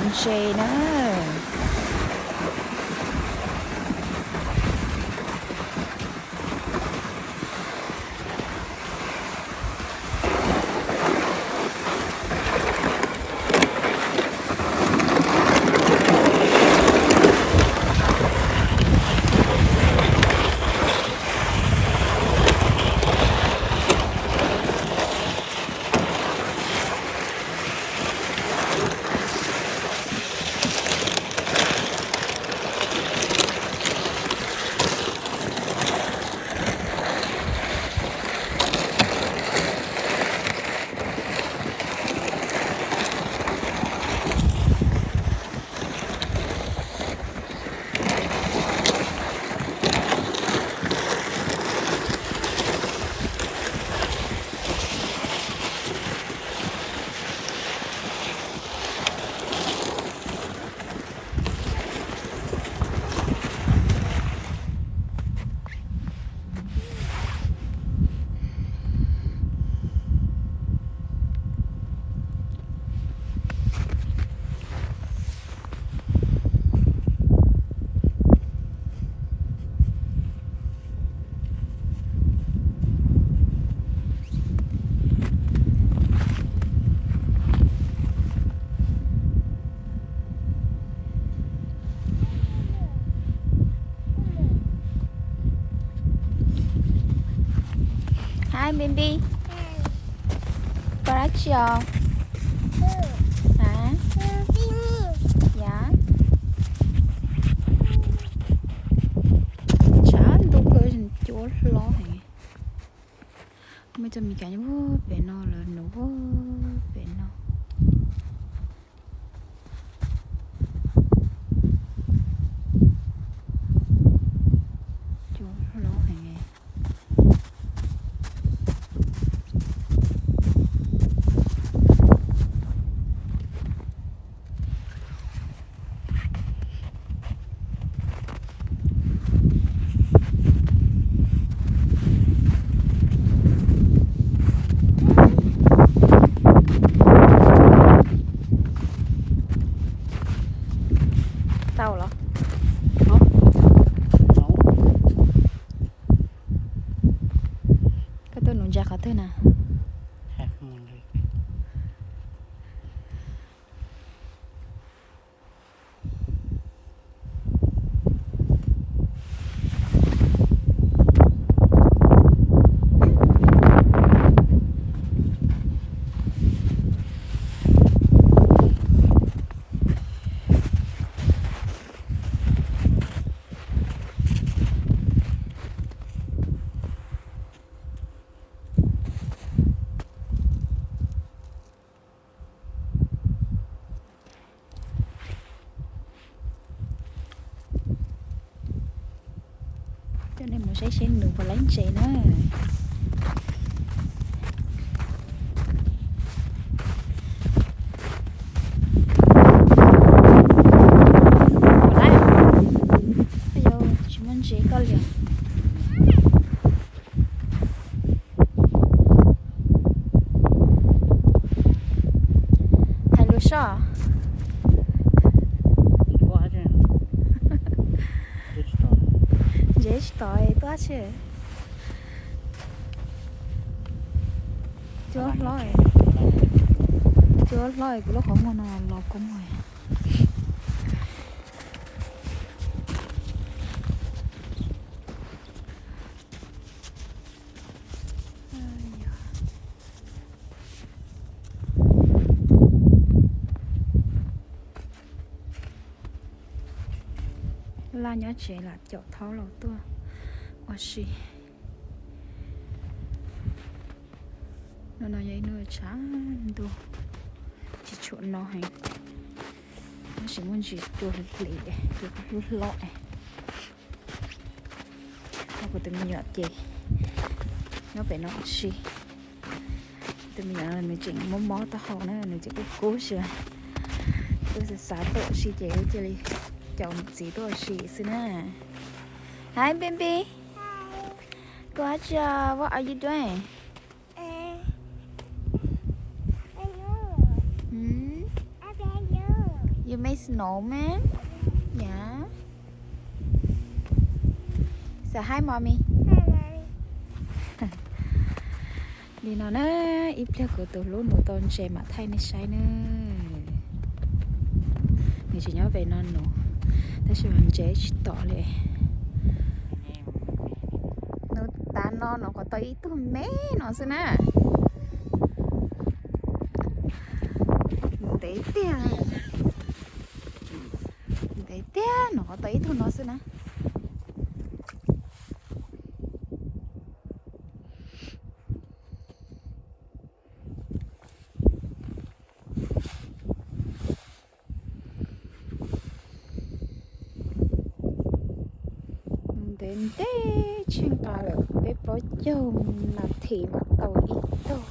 Ntses na. Hi baby. Koj dab tsi os? Hả? Dạ. Tshav ntuj kawg, cua hlob heev. Muaj cov Meskas nyob pem no lawm, nws pem no. Cua hlob heev. Tau los? Koj tuaj nuv ntses qhov twg na? Coj nej mus saib seb nws puas laib ntses na. Puas laib? Yog tsis muaj ntses koj liam. Hais lus soj. Ntses tsis tau tuaj tsi. Cua hlob, cua hlob kuv lub qhov muag no los kua muag. Laj nyob tsev lam caum thaub los tuaj ua si. Hnub no yog ib hnub tshav ntuj, tsis tshua no heev, tab sis muaj ntsis cua hliv hliv, cua hlob hlob. Kuv tus me nyuam ces nyob pem no ua si. Tus me nyuam no nws tseem mob mob taub hau na, nws tseem kub kub xwb. Wb xav xav tuaj ua si ces wb cia li caum niam txiv tuaj ua si xwb na. Hi baby. Go ask, uh, what are you doing? Hmm? You Make snowman. Yeah. Say hi, mommy. Li no na, ib pliag kuv tus hlub nws tau ntses mam thaij nej saib na. Nws tsis nyob pem no nws, tab sis mas ntses tsis tom li. Nws tav no nws qhov tau ib tug me no xwb na. Ntev tiag. Ntev tiag, nws qhov tau ib tug no xwb na. Ntev ntev tshaj nqa lawm peb plaub caug nas this mam tau ib tug.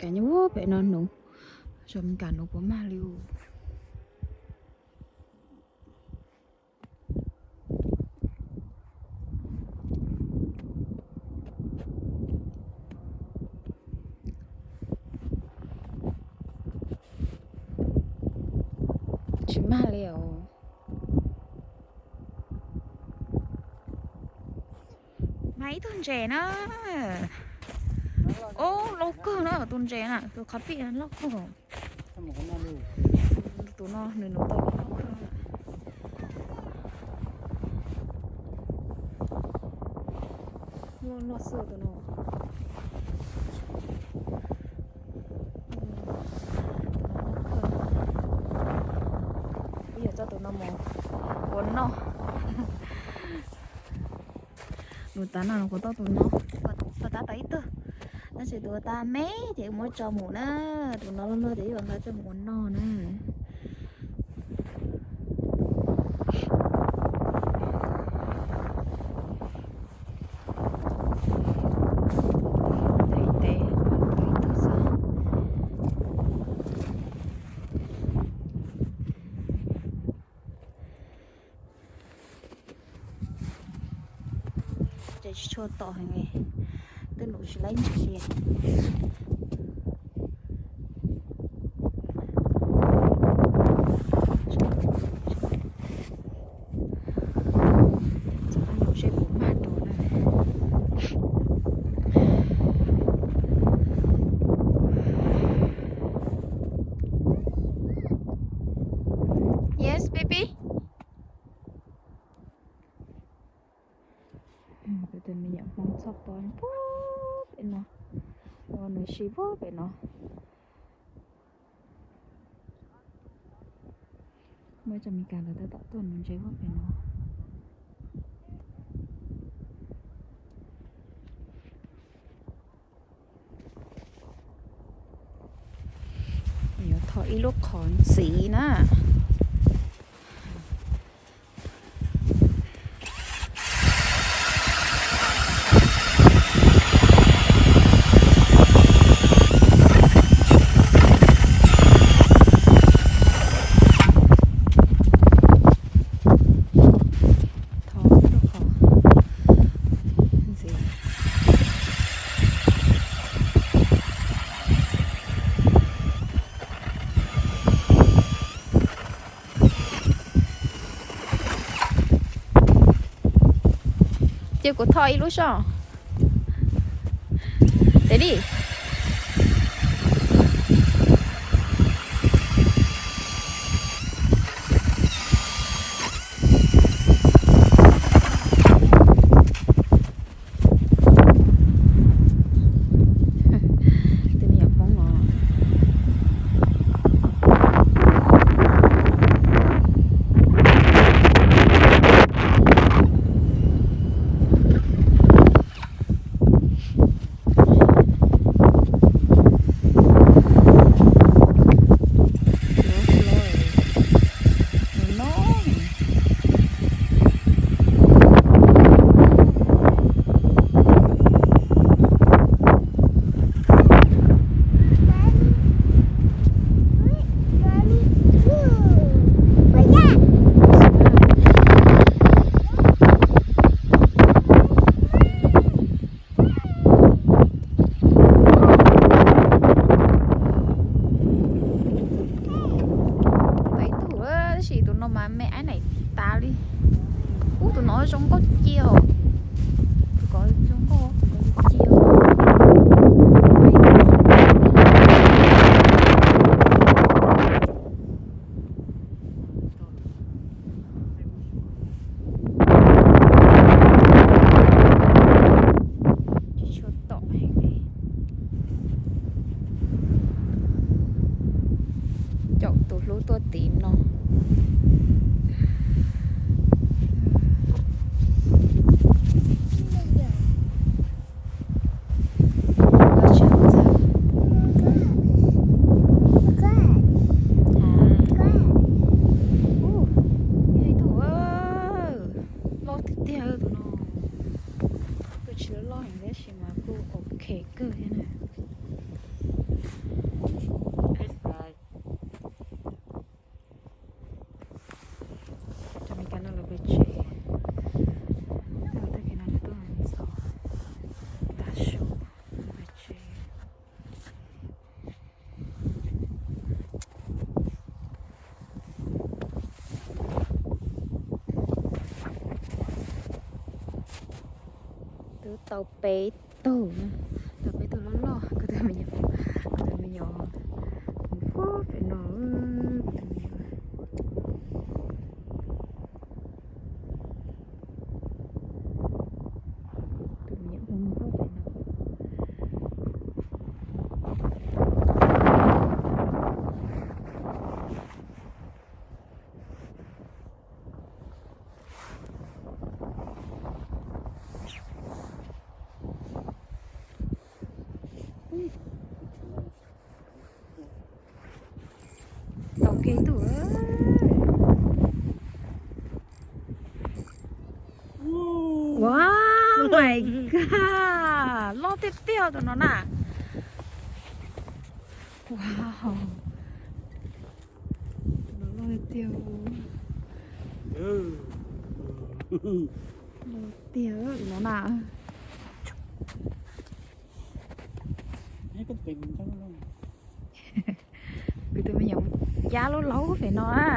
Kas nyob pem no nus, zoo me kas nus puas mag li. Tsis mag li os. Mag ib tug ntses na. Ub, loj kawg na tus ntses na, tus qhov pij loj kawg. Tus no nws nws tau loj kawg. Loj loj xwb tus no. Tus no loj kawg. Ib yam txoj tus no mus ua noj. Nus tav no nws kuv tau tus no, tus tav tau ib tug, tab sis tus tav me ces muab tso mus na, tus no loj loj ces yuav nqa coj mus ua noj na. Ntev ntev, tau ib tug xwb. Ces tsis tshua tom heev li, twb num tsis laib ntses li. Txog qhov num seb puas mag dua na. Yes, baby. Kuv tus me nyuam Hmoob txhoj pob puag pem no, ua nws si puag pem no. Muaj ib tsoom Meskas lawv tab tom tuaj nuv ntses puag pem no. Yuav thom ib lub qhov ntxiv na. Thom ib lub qhov ntxiv. Ces kuv thom ib lub soj. Ready. Tus me nyuam Hmoob no. Tab sis mas kuj ok kawg thiab na. Cov Meskas no lawv pem tsev, tag kis no lawv tuaj ntxov tav su, lawv pem tsev. Twb tau peb tug, tau peb tug loj loj, kuv tus me nyuam, kuv tus me nyuam mus pem no, kuv tus me nyuam. Tus me nyuam mus pem no. Tau kiag ib tug. Wow, my God, loj tiag tiag tus no na. Wow, tus no loj tiag tiag. Loj tiag tus no na. Kuv tus me nyuam ya laub laub pem no na.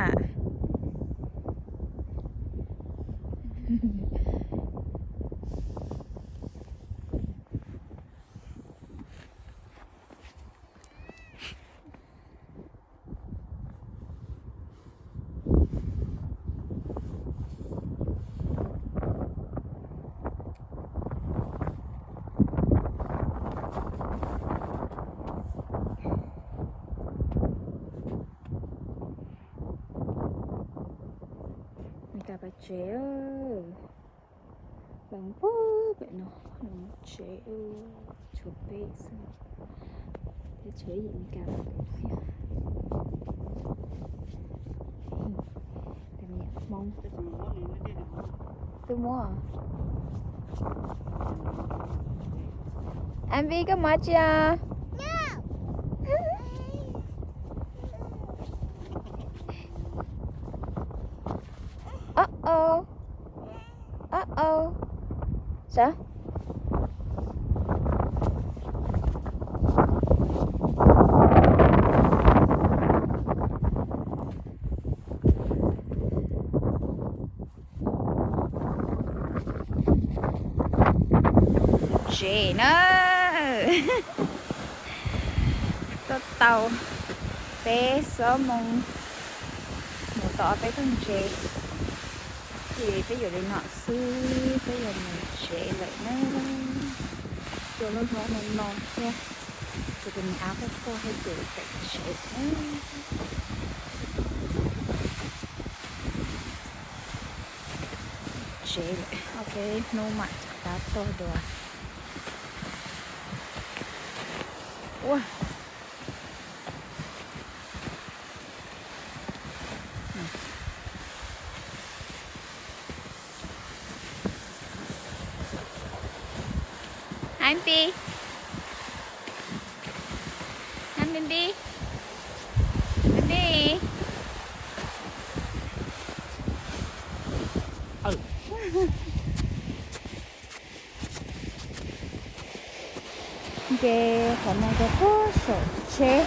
Meskas pem tsev, lawv puag pem no, lawv tsev tshuav peb xwb, thiab tshuav ib yim Meskas pem thiab. Hmoob twb muab. Anvi, koj mus dab tsi os? Ub ub. Ub ub. Sav. Tsev na. Tuaj tau peb xuab moos mus tom peb tug ntses, ces peb yuav li no xwb, peb yuav mus tsev lawm na. Cua loj hlob no no thiab, ces tus me ab quaj quaj thiab ces pem tsev na. Tsev lawm, ob peb hnub mam rov qab tuaj dua. Ua, Anvi, Anvi, Anvi. Ces qhov no yog puag saum tsheb,